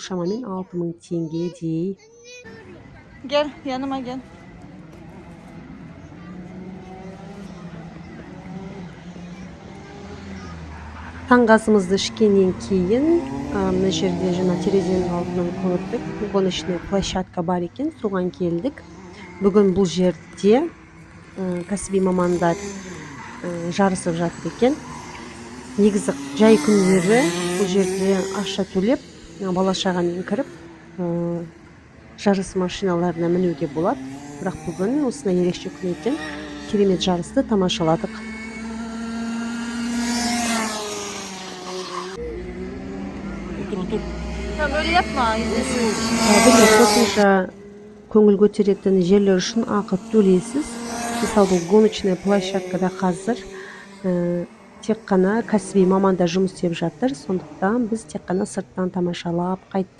Шамамен 6000 теңгедей. Gel yanıma, gel. Таңғы асымызды ішкеннен кейін мына жерде жаңа терезенің алдынан көрдік, гоночный площадка бар екен, соған келдік. Бүгін бұл жерде кәсіби мамандар жарысып жатыр екен. Негізі жай күндері бұл жерде ақша төлеп, бала шағамен кіріп, жарыс машиналарына мінуге болады, бірақ бүгін осындай ерекше күн екен. Керемет жарысты тамашаладық. Otur, otur. Tamam, öyle yapma. İzlesin. Міне, қосымша көңіл көтеретін жерлер үшін ақы төлейсіз. Мысалы, бұл гоночная площадкада қазір тек қана кәсіби мамандар жұмыс істеп жатыр, сондықтан біз тек қана сырттан тамашалап қайттық.